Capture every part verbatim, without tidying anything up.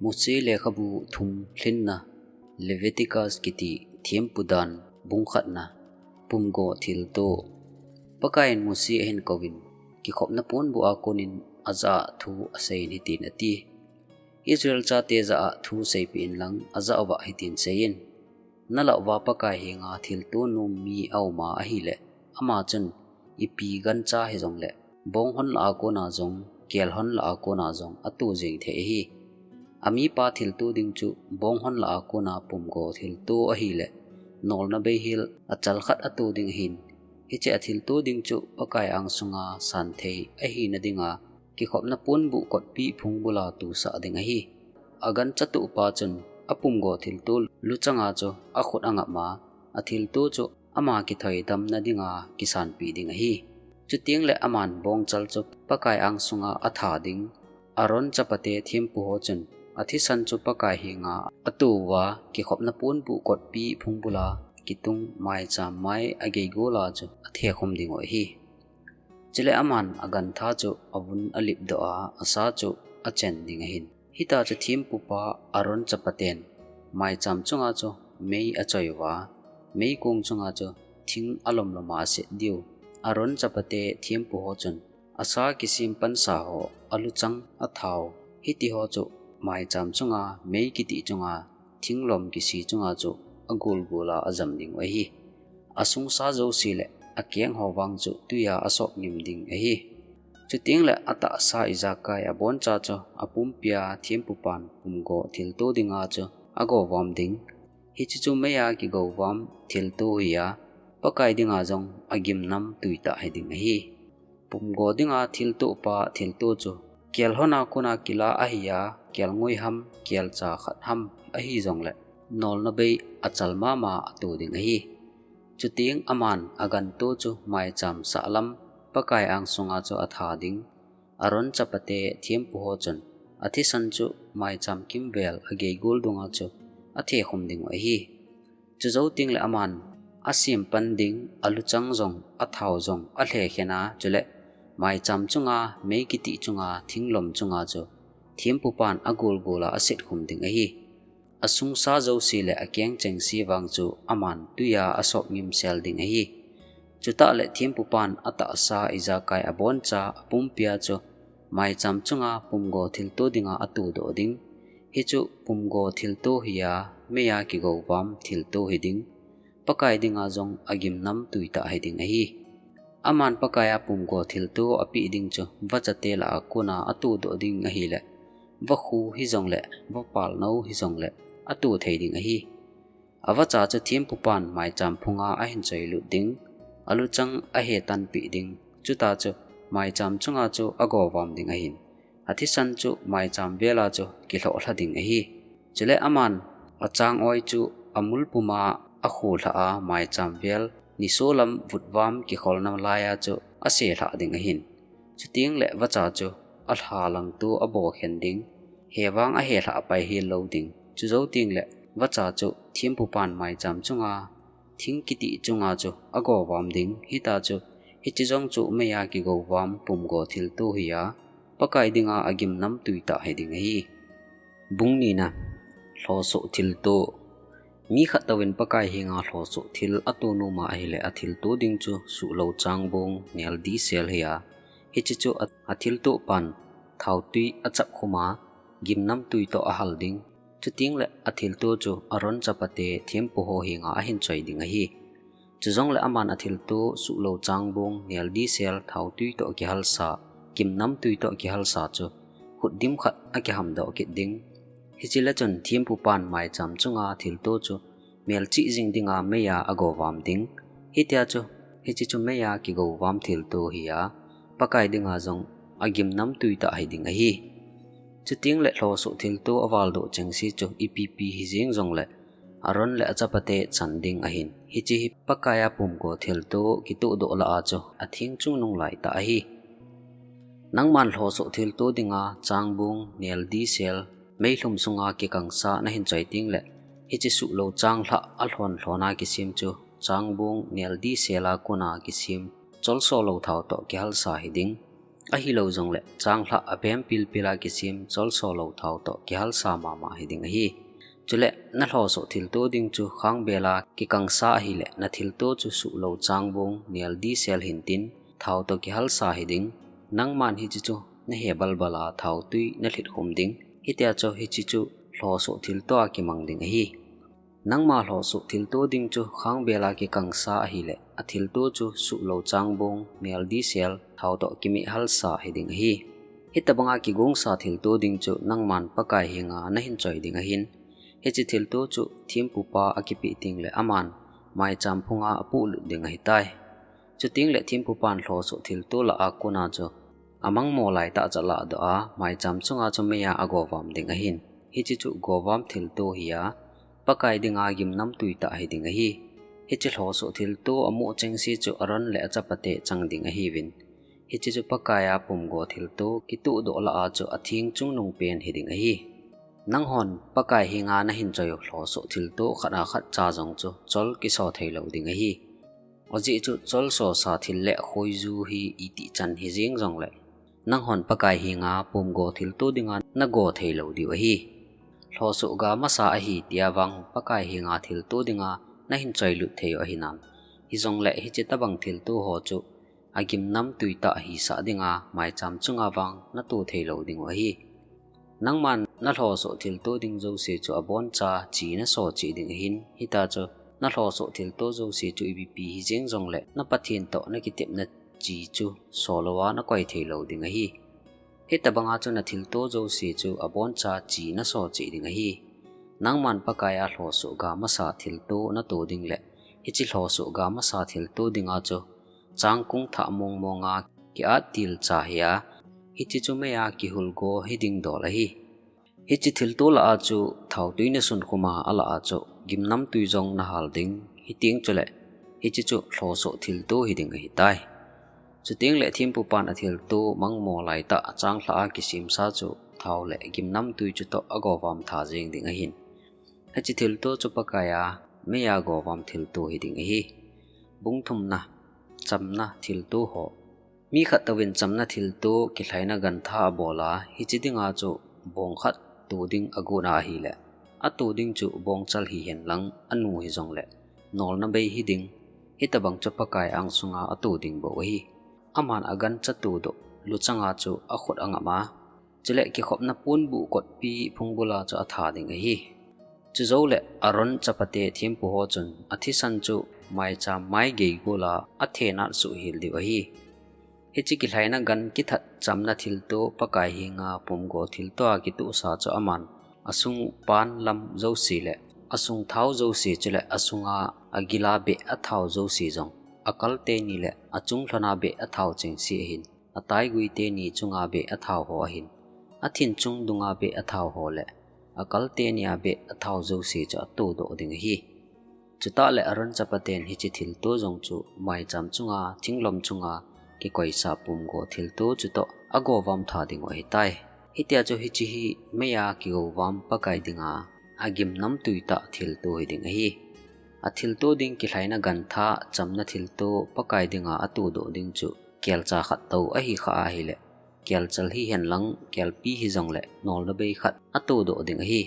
Mose lekhabu thum lhinna, Leviticus kiti thempu dan, bung khatna, pumgo thilto. Pakaiyin Mose ahin kouvin, kikhopna ponbuh a konin ajah a thu aseiyin hitin ati, Israel chate jah a thu seipeh inlang ajah uva hitin seiyin, Nalah uva Pakai henga thilto nom mi auma ahileh, ama chun ipi gancha hijongleh, bonghon lah a kona jong, kelhon lah a kona jong ato jeng thei ahi. Amipa thilto ding chu bonghon lah a kona pumgo thilto ahileh, nolna beihel achal khat ato ding ahin. Hiche a thilto ding chu Pakai angsunga santhei ahina dinga, kikhopna ponbuh kotpi phungbula tosah ding ahi. Agancha tohpa chun apumgo thilto luchanga chu akhut angapma, athilto chu ama kithoidamna dinga kisanpeh ding ahi. Chuteng leh aman bongchal chu Pakai angsunga atha ding. Aaron chapate thempu ho chun athisan chu Pakai henga ato uva, kikhopna ponbuh kotpi phungbula kitung maicham mai agei gola chu athekhum diu ahi. Chuleh aman agantha chu avun alipdoh a, asa chu achen ding ahin. Hita chu thempupa Aaron chapaten maicham chunga chu mei achoi uva, meikong chunga chu thing alomlom a aset diu. Aaron chapate thempu ho chun asa kisem pansa ho, aluchang, athao, hiti ho chu maicham chunga, mei kiti chunga, thinglom kisi chunga chu agolgol a ajam diu ahi. Asungsa jouse leh akeng ho vang chu twi a asop ngim ding ahi. Chuteng leh atahsa ijakai aboncha chu apumpia thempupan pumgo thilto dinga chu agovom ding. Hiche chu mei a kigovom thilto hi a, Pakai dinga jong agimnamtwi tah hiding ahi. Pumgo dinga thiltopa thilto chu kelhon a kona kila ahi a, kelngoi ham, kelcha khat ham ahi jongleh, nolna bei achal mama ato ding ahi. Chuteng aman aganto chu maicham sahlam Pakai angsunga chu atha ding. Aaron chapate thempu ho chun athisan chu maicham kimvel agei gol dunga chu athekhum diu ahi. Chujou teng leh aman asem pan ding aluchang jong, athao jong alhekhen a, chuleh maicham chunga, mei kiti chunga, thinglom chunga chu thempupan agolgol a asetkhum ding ahi. Asungsa jouse leh akeng chengse vang chu aman twi a asop ngimsel ding ahi. Chutah leh thempupan atahsa ijakai aboncha apumpia chu maicham chunga pumgo thilto dinga atodoh ding. Hichu pumgo thilto hi a, mei a kigovom thilto hiding. Pakai dinga jong agimnamtwi tah hiding ahi. Aman Pakai a pumgo thilto apeh ding chu vachate lah a kona atodoh ding ahileh, vakhu hijongleh, vapalnou hijongleh, ato thei ding ahi. Avacha chu thempupan maicham phunga ahin choilut ding, aluchang ahetanpeh ding, chuta chu maicham chunga chu agovom ding ahin. Athisan chu maicham vela chu kilhohlha ding ahi. Chuleh aman achang oi chu amul puma akholha a, maicham vel nisolam vutvam kikholna laia chu aselhah ding ahin. Chuteng leh vacha chu alha langto abokhen ding, hevang ahelhah pai hellou ding. Chujou teng leh vacha chu thempupan maicham chunga, thing kiti chunga chu agovom ding. Hita chu, hiche jong chu mei a kigovom pumgo thilto hi a, Pakai dinga agimnamtwi tah hiding ahi. Bung nina, lhosoh thilto. Mi khat touvin Pakai henga lhosoh thil ato noma ahileh, athilto ding chu suhlou changbong nel disel hi a, hiche chu a, athiltopan thaotwi achapkhum a, gimnamtwi toh ahal ding. Chuteng leh athilto chu Aaron chapate thempu ho henga ahin choi ding ahi. Chujongleh aman athilto suhlou changbong nel disel thaotwi toh kihalsa, gimnamtwi toh kihalsa chu khut dim khat akihamdoh kit ding. Hiche leh chun thempupan maicham chunga thilto chu melchih jing dinga mei a agovom ding. Hitia chu, hiche chu mei a kigovom thilto hi a, Pakai dinga jong agimnamtwi tah hiding ahi. Chuteng leh lhosoh thilto avaldoh chengse chu ipipi hijeng jongleh, Aaron leh achapate chan ding ahin. Hiche hi Pakai a pumgo thilto kitohdoh lah a chu atheng chungnung lai tah ahi. Nangman lhosoh thilto dinga changbong nel disel meilhum sunga kikangsa nahin choi teng leh, hiche suhlou changlhah alhon lhona kisem chu changbong nel disel a kona kisem cholso lou thao toh kihalsa hiding. Ahilou jongle changlhah a bem pilpil a kisem cholso lou thao toh kihalsa mama hiding ahi. Chule na lhosoh thilto ding chu khangbel a kikangsa ahile na thilto chu suhlou changbong nel disel hintin thao toh kihalsa hiding. Nangman hiche chu na he balbal a thao tui na lhit khum ding. Hitia chu hiche chu lhosoh thilto a kimang ding ahi. Nangma lhosoh thilto ding chu khangbel a kikangsa ahile a thilto chu suhlou changbong nel disel thao toh kimeh halsa hiding ahi. Hitabanga kigongsa thilto ding chu nangman Pakai henga na hin choi ding ahin, hiche thilto chu thempupa a kipeh tengle aman maicham phunga apohlut ding ahitai. Chutengle thempupan lhosoh thilto lah a kona chu amangmo laitah chu alah doh a, maicham chunga chu meiya agovam ding ahin, hiche chu govam thilto hi a, Pakai dinga gimnamtui tah hiding ahi. Hiche lhosoh thilto amoh chengse chu Aaron le achapate chang ding ahiuvin, hiche chu Pakai a pumgo thilto kitohdoh lah a chu atheng chungnungpen hiding ahi. Nanghon Pakai henga na hin choi u lhosoh thilto khat a khat cha jong chu chol kiso theilou ding ahi. Ajeh chu cholsosa thil le khoiju hi itih chan hijeng jongle nanghon Pakai henga pumgo thilto dinga nago theilou diu ahi. Lhosoh ga masa ahi tia vang Pakai henga thilto dinga na hin choilut thei u ahinam. Hijongle hiche tabang thilto ho chu agimnamtui tah hisah dinga maicham chunga vang nato theilou dingu ahi. Nangman na lhosoh thilto ding jouse chu aboncha chi naso cheh ding ahin, hitia chu na lhosoh thilto jouse chu ipipi hijeng jongle na Pathen toh na kitepna chi chu solouva nakoi theilou ding ahi. Hitabanga chu na thilto jouse chu aboncha chi naso cheh ding ahi. Nangman Pakai a lhosoh ga masa thilto nato ding le hiche lhosoh ga masa thilto dinga chu changkung thah mongmonga ki-attil cha hi a, hiche chu meiya kihulgo hiding dol ahi. Hiche thilto lah a chu thaotui nasun khum a, alah a chu gimnamtui jong nahal ding, hiteng chule hiche chu lhosoh thilto hiding ahitai. Chutengle thempupan athilto mangmo laitah changlhah a kisemsa chu thao le gimnamtui chutoh agovam tha jeng ding ahin, hiche thilto chu Pakai a meiya govam thilto hiding ahi. Bung thumna, chamna thilto ho. Mi khat touvin chamna thilto kilhaina gantha abol a, hiche dinga chu bong khat to ding agot a ahile, ato ding chu bongchal hihen lang anu hijongle nolna bei hiding, hitabang chu Pakai angsunga ato ding bou ahi. Aman agancha todoh luchanga chu akhut angap a, chule kikhopna ponbuh kotpi phungbula chu atha ding ahi. Chujoule Aaron chapate thempu ho chun athisan chu maicham mai geigol a athenat suh hel diu ahi. Hiche kilhaina gan kithat chamna thilto Pakai henga pumgo thilto a kitohsa chu aman asung pan lam jouse le asung thao jouse chule asunga agila beh athao jouse jong, akal teni le achung lhona beh athao chengse ahin, ataigui teni chunga beh athao ho ahin, athin chung dunga beh athao ho le akal tenia beh athao jouse chu atodoh ding ahi. Chutah le Aaron chapaten hiche thilto jong chu maicham chunga, thinglom chunga kikoisa pumgo thilto chutoh agovam tha dingu ahitai. Hitia chu hiche hi meiya kigovam Pakai dinga agimnamtui tah thilto hiding ahi. Athilto ding kilhaina gantha chamna thilto Pakai dinga atodoh ding chu kelcha khat tou ahi kha ahile, kelchal hihen lang kelpi hijongle nolna bei khat atodoh ding ahi.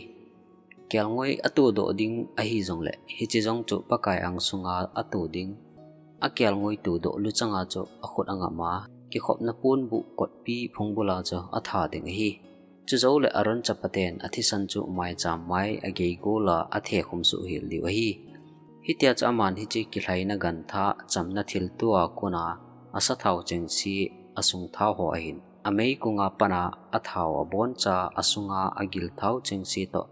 Kelngoi atodoh ding ahijongle hiche jong chu Pakai angsunga ato ding. Akelngoi todoh luchanga chu akhut angap a, kikhopna ponbuh kotpi phungbula chu atha ding ahi. Chujoule Aaron chapaten athisan chu maicham mai ageigol a athe khum suh hel diu ahi. Hitia chu aman hiche kilhaina gantha chamna thilto a kona asathao chengse, asung thao ho ahin, ameikunga pana athao aboncha asunga agil thao chengse toh,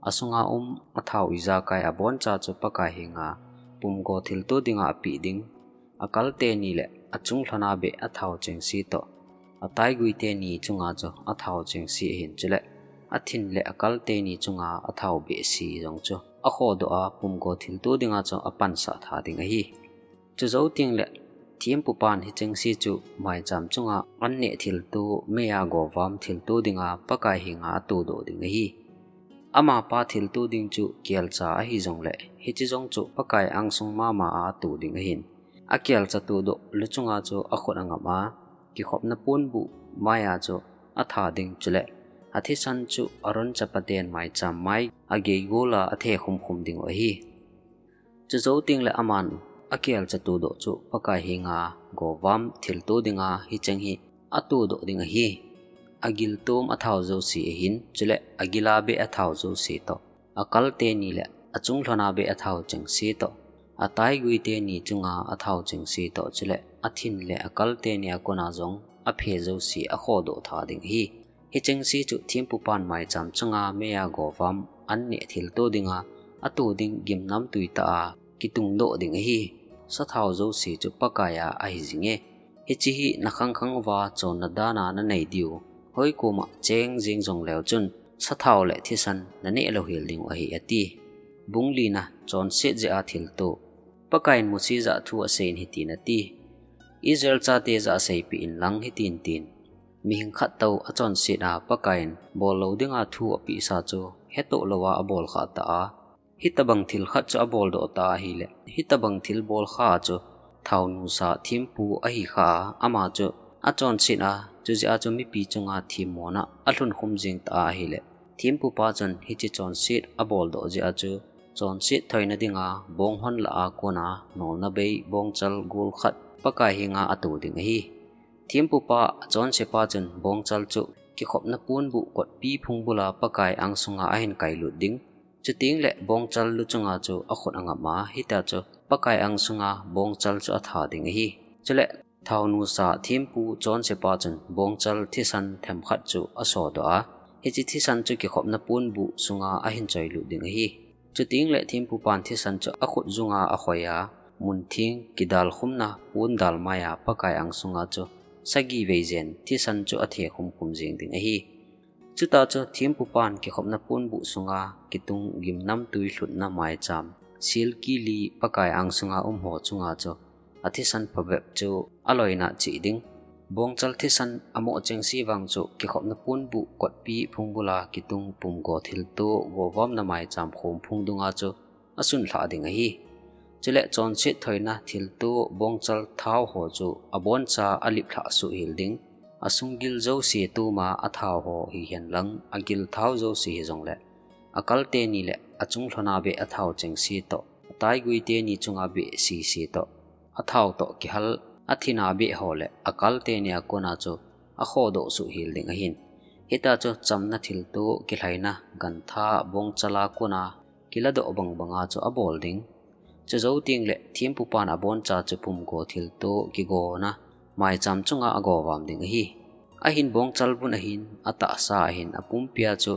asunga um athao ijakai aboncha chu Pakai henga pumgo thilto dinga apeh ding. Akal teni le achung lhona beh athao chengse toh, ataigui teni chunga chu athao chengse ahin, chule athin le akal teni chunga athao behse jong chu akhodoh a pumgo thilto dinga chu apansah tha ding ahi. Chujou tengle thempupan hichengse chu maicham chunga anneh thilto, meiya govam thilto dinga Pakai henga atodoh ding ahi. Amapa thilto ding chu kelcha ahijongle hiche jong chu Pakai angsung mama a ato ding ahin, akelcha todoh luchunga chu akhut angap a, kikhopna ponbuh maiya chu atha ding, chule athisan chu Aaron chapaten maicham mai agei gola athe khum khum ding u ahi. Chujou tengle aman akelcha todoh chu Pakai henga govam thilto dinga hicheng hi atodoh ding ahi. Agil tom athao jouse ahin, chule agila beh athao jouse toh, akalte ni le achunglhona beh athao chengse toh, ataigui teni chunga athao chengse toh, chule athin le akalte ni akona jong aphe jouse akhodoh tha ding ahi. Hichengse chu thempupan maicham chunga meiya govam an neh thilto dinga ato ding gimnamtui tah a kitungdoh ding ahi. Sathao jouse chu Pakaiya ahi jinge. Hiche hi nakhang khang uva chonna dana nanei diu. Hoikoma cheng jeng jongleu chun sathao le thisan naneh lou hel ding u ahi, ati. Bung lina. Chonset jeh a thilto. Pakaiyin Mose jah a thu aseiyin hitin ati, Israel chate jah a seipeh inlang hitin tin, mihing khat tou achonset a Pakaiyin bol lou dinga thu apehsa chu hetoh louva abol khah tah a, hitobang thil khat chu aboldoh tah ahile, hitobang thil bol khah a chu thao nusa thempu ahi khah a, ama chu achonset a, chujeh a chu mipi chunga themmona alhun khum jeng tah ahile, thempupa chun hiche chonset aboldoh jeh a chu chonset thoina dinga bonghon lah a kona nolna bei bongchal gol khat Pakai henga ato ding ahi. Thempupa achonsepa chun bongchal chu kikhopna ponbuh kotpi phungbula Pakai angsunga ahin kailut ding. Chutengle bongchal luchunga chu akhut angap a, hitia chu Pakai angsunga bongchal chu atha ding ahi. Chule thao nusa thempu chonsepa chun bongchal thisan themkhat chu asodoh a, hiche thisan chu kikhopna ponbuh sunga ahin choilut ding ahi. Chutengle thempupan thisan chu akhut junga akhoi a, muntheng kidalkhumna pondal maiya Pakai angsunga chu sagi vei jen thisan chu athe khum khum jeng ding ahi. Chuta chu thempupan kikhopna ponbuh sunga kitung gimnamtui lhutna maicham, silki li Pakai angsunga umho chunga chu athisan phabep chu aloina cheh ding. Bongchal thisan amoh chengse vang chu kikhopna ponbuh kotpi phungbula kitung pumgo thilto govamna maicham khomphung dunga chu asunlhah ding ahi. Chule chonset thoina thilto bongchal thao ho chu aboncha aliplhah suh hel ding. Asunggil jouse toma athao ho hihen lang, agil thao jouse hijongle, akalte ni le achunglhona beh athao chengse toh, ataigui teni chunga beh sese toh, athao toh kihal, athina beh ho le akalte ni akona chu akhodoh suh hel ding ahin. Hitia chu chamna thilto kilhaina gantha bongchal a kona kiladoh bang banga chu abol ding. Chujou tengle thempupan aboncha chu pumgo thilto kigona maicham chunga agovam ding ahi. Ahin bongchal vun ahin, atahsa ahin, apumpia chu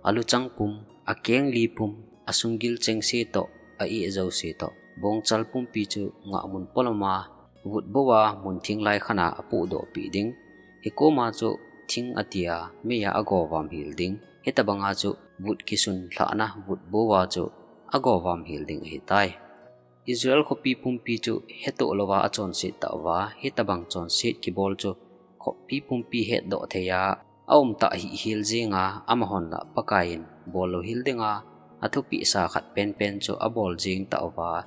aluchang pum, akengli pum, asunggil chengse toh, a-eh jouse toh, bongchal pumpi chu ngahmun polama vutbouva muntheng laikhana apohdoh peh ding. Hikoma chu thing atia meiya agovam hel ding. Hitobanga chu vut kisun lhahna vutbouva chu agovam hel ding ahitai. Israel khopi pumpi chu hetoh louva achonset tah uva, hitobang chonset kibol chu khopi pumpi hetdoh theiya aum tah hih hel jenga, amahon lah Pakaiyin bol lou hel dinga athupeh sa khat penpen chu abol jeng tah uva,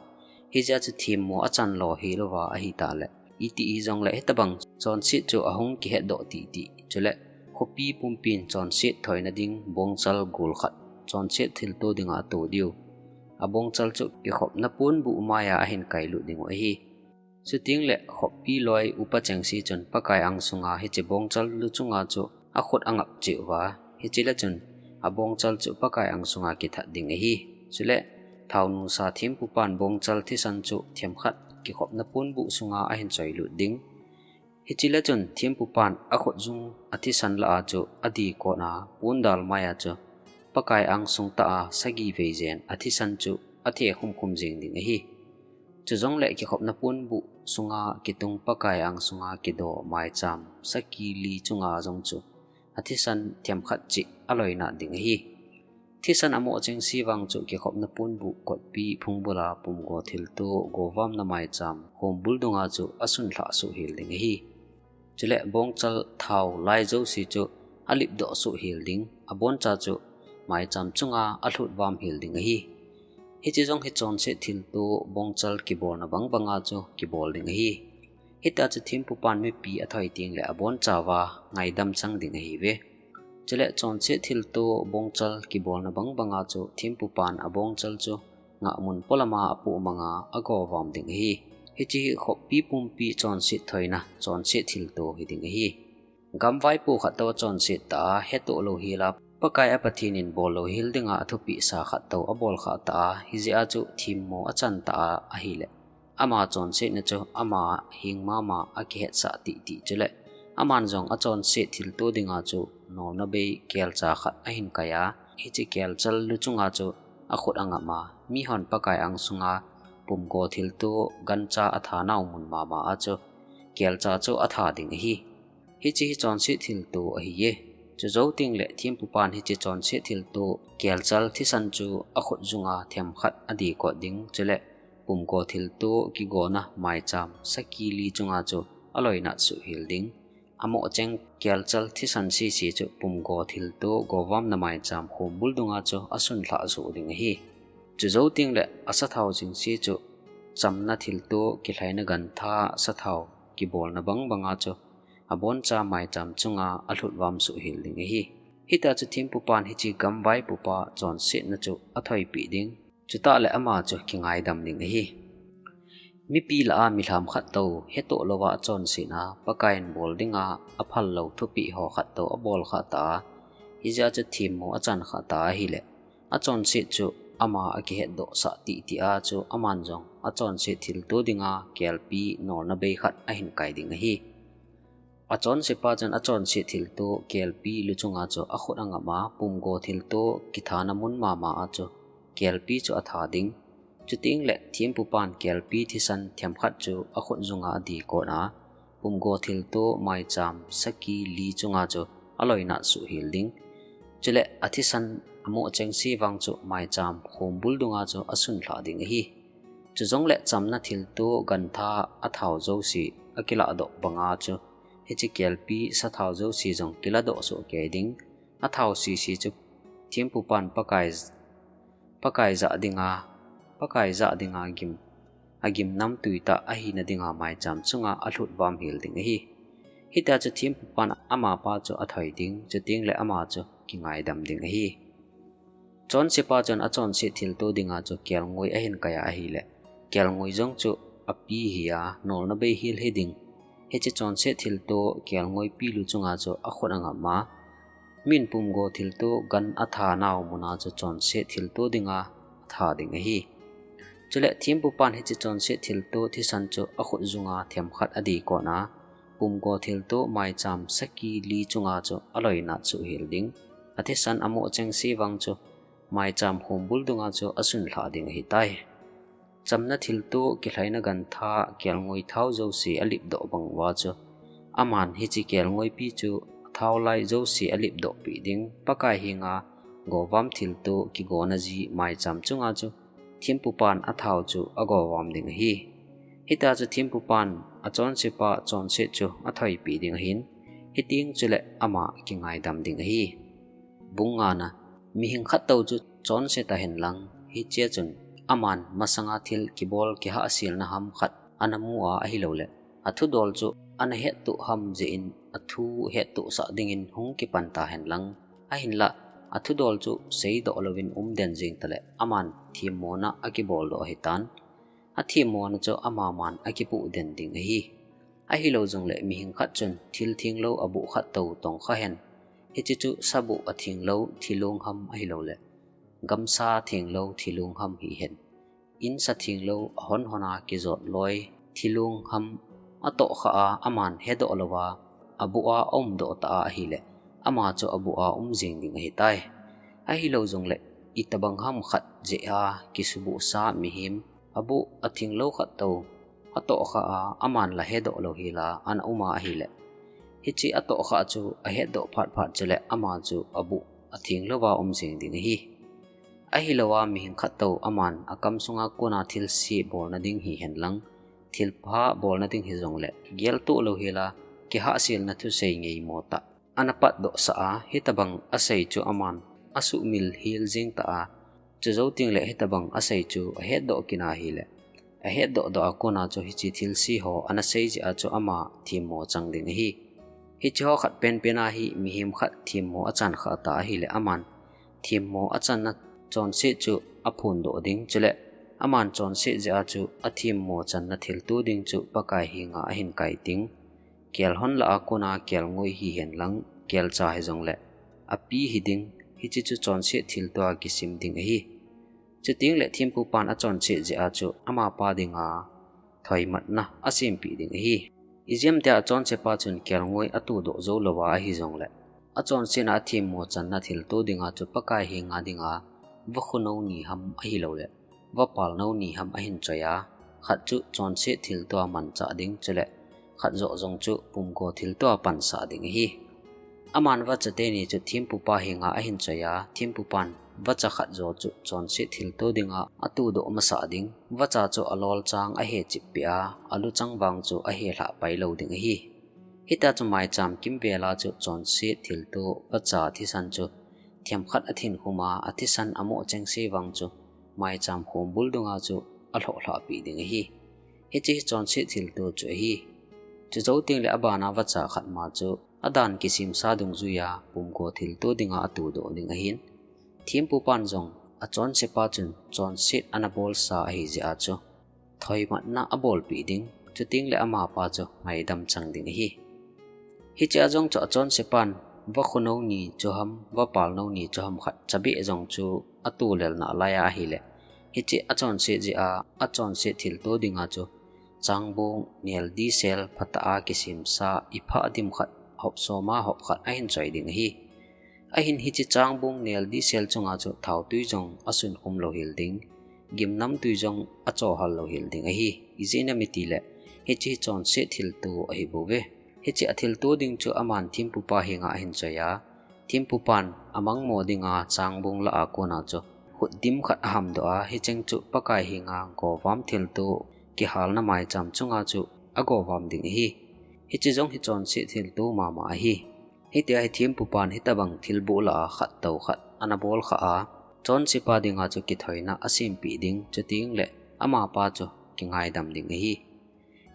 hijeh a chu themmo achan lo hel uva ahitah le, iti hijongle hitobang chonset chu ahung kihetdoh titi, chule khopi pumpin chonset thoina ding bongchal gol khat chonset thilto dinga ato diu. Abongchal chu kikhopna ponbuh maiya ahin kailut ding u ahi. Chutengle khopi loi upa chengse chun Pakai angsunga hiche bongchal luchunga chu akhut angap cheh uva, hichele chun abongchal chu Pakai angsunga kithat ding ahi. Chule thao nusa thempupan bongchal thisan chu themkhat kikhopna ponbuh sunga ahin choilut ding. Hichele chun thempupan akhut jung athisan lah a chu adih kona pondal maiya chu Pakai angsung tah a sagi vei jen athisan chu athe khum khum jeng ding ahi. Chujongle kikhopna ponbuh sunga kitung Pakai angsunga kido maicham saki li chunga jong chu athisan themkhat cheh aloina ding ahi. Thisan amoh chengse vang chu kikhopna ponbuh kotpi phungbula pumgo thilto govamna maicham khombul dunga chu asunlhah suh hel ding ahi. Chule bongchal thao lai jouse chu alipdoh suh hel ding, aboncha chu maicham chunga alhut vam hel ding ahi. Hiche jong hi chonset thilto bongchal kibolna bang banga chu kibol ding ahi. Hitia chu thempupan mipi athoi tengle abonchauva ngaidam chang ding ahiuve. Chule chonset thilto bongchal kibolna bangbanga chu thempupan abongchal chu ngahmun polama apohmanga agovam ding ahi. Hiche hi khoppi pumpi chonset thoina, chonset thilto hiding ahi. Gamvaipo khattou achonset tah a, hetoh louhela, Pakai a Pathen in bol louhel dinga athupeh sa khattou abol khah tah a, hijeh a chu themmo achan tah a ahile, ama chonsetna chu ama heng mama akihetsah titi chule, aman jong achonset thilto dinga chu nolna bei kelcha khat ahin kai a, hiche kelchal luchunga chu akhut angapma, mihon Pakai angsunga pumgo thilto gancha athanau mun mama a chu kelcha chu atha ding ahi. Hiche hi chonset thilto ahiye. Chujou tengle thempupan hiche chonset thilto kelchal thisan chu akhut junga themkhat adikot ding chule pumgo thilto kigona maicham saki li chunga chu aloinat suhhel ding. Amohcheng kelchal thisan sese chu pumgo thilto govamna maicham khombul dunga chu asunlhah joh ding ahi. Chujou tengle asathau jingse chu chamna thilto kilhaina gantha sathau kibolna bangbanga chu aboncha maicham chunga alhutvam suhhel ding ahi. Hitia chu thempupan hiche gamvaipopa chonsetna chu athoipeh ding. Chutah le ama chu kingaidam ding ahi. Mipi lah a milham khattou hetoh louva achonsetna, Pakaiyin bol dinga aphal lou thupeh ho khattou abol khah tah a, hijeh a chu themmo achan khah tah a ahile, achonset chu ama akihetdohsah titi a chu aman jong achonset thilto dinga kelpi nolna bei khat ahin kai ding ahi. Achonsepa chun achonset thilto kelpi luchunga chu akhut angapma, pumgo thilto kithana mun mama a chu kelpi chu atha ding. Chutengle thempupan kelpi thisan themkhat chu akhut junga adikot a, pumgo thilto maicham saki li chunga chu aloinat suhhel ding. Chule athisan amohchengse vang chu maicham khombul dunga chu asunlhah ding ahi. Chujongle chamna thilto gantha athau jouse akilahdoh banga chu hiche kelpi sathau jouse jong kilahdoh sohkei ding. Athau sese chu thempupan Pakai, Pakai jah dinga, Pakai jah dinga gim, agim namtui tah ahina dinga maicham chunga alhutvam hel ding ahi. Hitia chu thempupan amapa chu athoi ding, chutengle ama chu kingaidam ding ahi. Chonsepa chun achonset thilto dinga chu kelngoi ahin kai a ahile, kelngoi jong chu api hi a, nolna bei hel hiding. Hiche chonset thilto kelngoipi luchunga chu akhut angapma, min pumgo thilto gan athanau muna chu chonset thilto dinga atha ding ahi. Chule thempupan hiche chonset thilto thisan chu akhut junga themkhat adikot a, pumgo thilto maicham saki li chunga chu aloinat suhhel ding. Athisan amohchengse vang chu maicham khombul dunga chu asunlhah ding ahitai. Chamna thilto kilhaina gantha kelngoi thau jouse alipdoh banguva chu, aman hiche kelngoipi chu athaulai jouse alipdohpeh ding. Pakai henga govam thilto kigona ji maicham chunga chu thempupan athau chu agovam ding ahi. Hitia chu thempupan achonsepa chonset chu athoipeh ding ahin, hiteng chule ama kingaidam ding ahi. Bung ngana, mihing khattou chu chonse tahen lang, hichea chun aman masanga thil kibol kihahselna ham khat ana mu a ahilouleh, athudol chu ana hettoh ham jeh in athu hettohsah dingin hung kipan tahen lang. Ahinlah, athudol chu seidoh louvin umden jeng taleh, aman themmona akiboldoh ahitan. Athemmona chu amaman akipoh den ding ahi. Ahilou jongleh mihing khat chun thil thenglou aboh khattou tongkha hen. Hiche chu saboh athenglou thilong ham ahilouleh, gamsa thenglou thilong ham hihen, insa thenglou ahon hona kijot loi thilong ham atohkha a aman hedoh louva aboh a aumdoh tah a ahileh, ama chu aboh a um jeng ding ahitai. Ahilou jongleh, itobang ham khat jeh a kisubohsa mihem aboh athenglou khattou atohkha a aman la hedoh louhela ana um a ahileh, hiche atohkha chu ahetdoh phatphat chuleh ama chu aboh athenglouva um jeng ding ahi. Ahilouva mihing khattou aman akamsunga kona thilse bolna ding hihen lang, thilpha bolna ding hijongleh, geltoh louhela kihahselna thusei ngeimo tah ana patdohsah a, hitobang asei chu aman asuhmil hel jeng tah a, chujou tengleh hitobang asei chu ahetdoh kit a ahileh, ahetdoh doh a kona chu hiche thilse ho ana sei jeh a chu ama themmo chang ding ahi. Hiche ho khat penpen a hi mihem khat themmo achan kha ta ahile aman themmo achanna chonset chu aphondoh ding, chule aman chonset jeh a chu athemmo channa thilto ding chu Pakai henga ahin kai ding. Kel hon lah a kona kelngoi hihen lang, kelcha hijongle api hiding, hiche chu chonset thilto a kisim ding ahi. Chuteng le thempupan achonset jeh a chu amapa dinga thoimatna asempeh ding ahi. Ijemtia achonsepa chun kelngoi atodoh jou louva ahijongle, achonsetna athemmo channa thilto dinga chu Pakai henga dinga vakhunou ni ham ahiloule vapalnou ni ham ahin choi a, khat chu chonset thilto a manchah ding, chule khat joh jong chu pumgo thilto a pansah ding ahi. Aman vacha teni chu thempupa henga ahin choi a, thempupan vacha khat joh chu chonset thilto dinga atodoh masah ding, vacha chu alolchang ahe chippeh a, aluchang vang chu ahe lhah pailou ding ahi. Hitia chu maicham kimvel a chu chonset thilto vacha thisan chu themkhat athin khum a, athisan amoh chengse vang chu maicham khombul dunga chu alhoh lhahpeh ding ahi. Hiche hi chonset thilto chu ahi. Chujou tengle abana vacha khat ma chu adan kisemsa dungjuia pumgo thilto dinga atodoh ding ahin, thempupan jong achonsepa chun chonset ana bolsa ahi jeh a chu thoimatna abolpeh ding, chuteng le amapa chu ngaidam chang ding ahi. Hichea jong chu achonsepan vakhunou ni chu ham, vapalnou ni chu ham khat chabeh jong chu atolel nalai a ahile, hiche achonset jeh a achonset thilto dinga chu changbong neldisel phatah a kisemsa iphah dim khat hop som a hop khat ahin choi ding ahi. Ahin hiche changbong neldisel chunga chu thaotwi jong asunkhum louhel ding, gimnamtwi jong achohhal louhel ding ahi. Ijeh inem itile, hiche hi chonset thilto ahibouve. Hiche athilto ding chu aman thempupa henga ahin choi a, thempupan amangmo dinga changbong lah a kona chu khut dim khat ahamdoh a, hicheng chu Pakai henga govam thilto kihalna maicham chunga chu agovam ding ahi. Hiche jong hi chonset thilto mama ahi. Hitia hi thempupan hitobang thilboh lah a khat tou khat ana bolkhah a, chonsepa dinga chu kithoina asempeh ding, chuteng le amapa chu kingaidam ding ahi.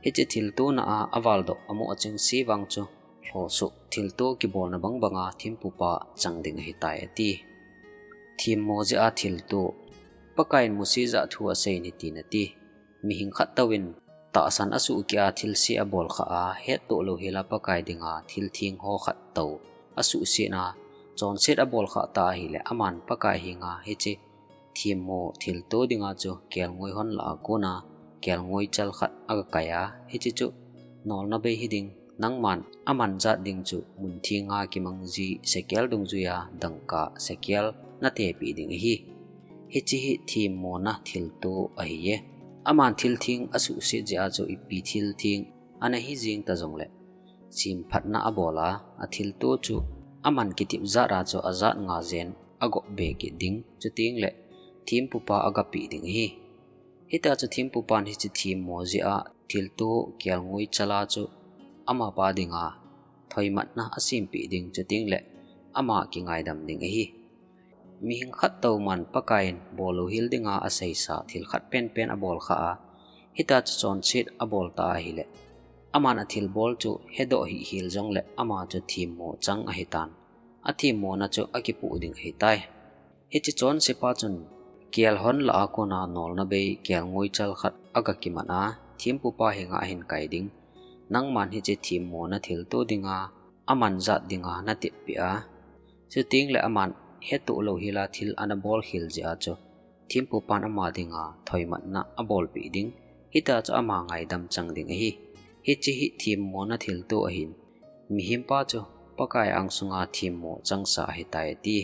Hiche thiltona a avaldoh amoh achengse vang chu lhosoh thilto kibolna bangbanga thempupa chang ding ahitai ati. Themmo jeh a thilto. Pakaiyin Mose jah thu aseiyin hitin ati. Mihing khat touvin tahsan asuhkeh a thilse abolkhah a, hettoh louhela Pakai dinga thiltheng ho khat tou asuhsetna chonset abolkhah ta ahile, aman Pakai henga hiche themmo thilto dinga chu kelngoi hon lah a kona kelngoi chal khat agakai a, hiche chu nolna bei hiding, nangman amanjat ding chu munthenga kimangji sekel dungjuia dangka sekel natepeh ding ahi. Hiche hi themmona thilto ahiye. Aman thiltheng asuhset jeh a chu ipi thiltheng ana hijeng tajongle, semphatna abol a, athilto chu aman kitepjat a chu ajat nga jen agop be kit ding, chuteng le thempupa agapeh ding ahi. Hitia chu thempupan hiche themmo jeh a thilto kelngoi chal a chu amapa dinga thoimatna asempeh ding, chuteng le ama kingaidam ding ahi. Mihing khat touman Pakaiyin bol louhel dinga aseisa thil khat penpen abolkhah a, hitia chu chonset abol ta ahile, aman athilbol chu hedoh hihhel jongle ama chu themmo chang ahitan, athemmona chu akipoh ding ahitai. Hiche chonsepa chun kelhon lah a kona nolna bei kelngoi chal khat agakiman a, thempupa henga ahin kai ding, nangman hiche themmona thilto dinga amanjat dinga nateppeh a, chuteng le aman hetoh louhela thil ana bolkhel jeh a chu thempupan ama dinga thoimatna abolpeh ding, hitia chu ama ngaidam chang ding ahi. Hiche hi themmona thilto ahin, mihempa chu Pakai angsunga themmo changsa ahitai ati.